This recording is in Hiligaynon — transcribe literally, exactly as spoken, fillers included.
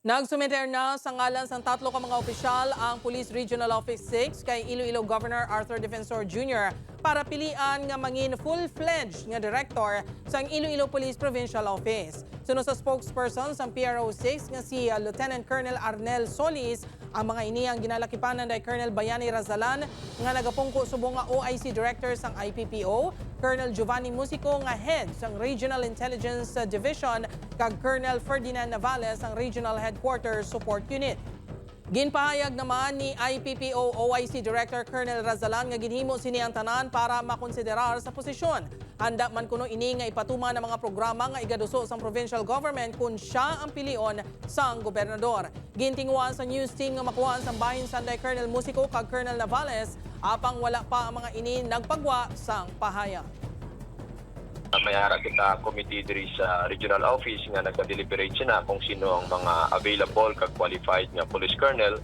Nagsumiter na sa ngalan sang tatlo ka mga opisyal ang Police Regional Office six kay Iloilo Governor Arthur Defensor Junior para pilian nga mangin full-fledged nga direktor sang Iloilo Police Provincial Office. Suno sa spokesperson sang P R O six nga si, uh, Lieutenant Colonel Arnel Solis, ang mga ini ang ginalakipan nanday Colonel Bayani Razalan nga nagapungko subong nga O I C Director sang I P P O, Colonel Giovanni Musico nga head sang Regional Intelligence, uh, Division, kag Colonel Ferdinand Navales ang Regional Headquarters Support Unit. Ginpahayag naman ni I P P O O I C Director Colonel Razalan nga ginhimo sini ang tanan para makonsiderar sa posisyon. Handa man kuno ini nga ipatuman ang mga programa nga igaduso sang provincial government kon siya ang pilion sang gobernador. Gintinguhaan sa news team nga makuhaan sang bahin sanday Colonel Musico kag Colonel Navales, apang wala pa ang mga ini nagpagwa sang pahayag. May ara kita committee diri sa regional office nga nagpa-deliberate sila kung sino ang mga available kag qualified nga police colonel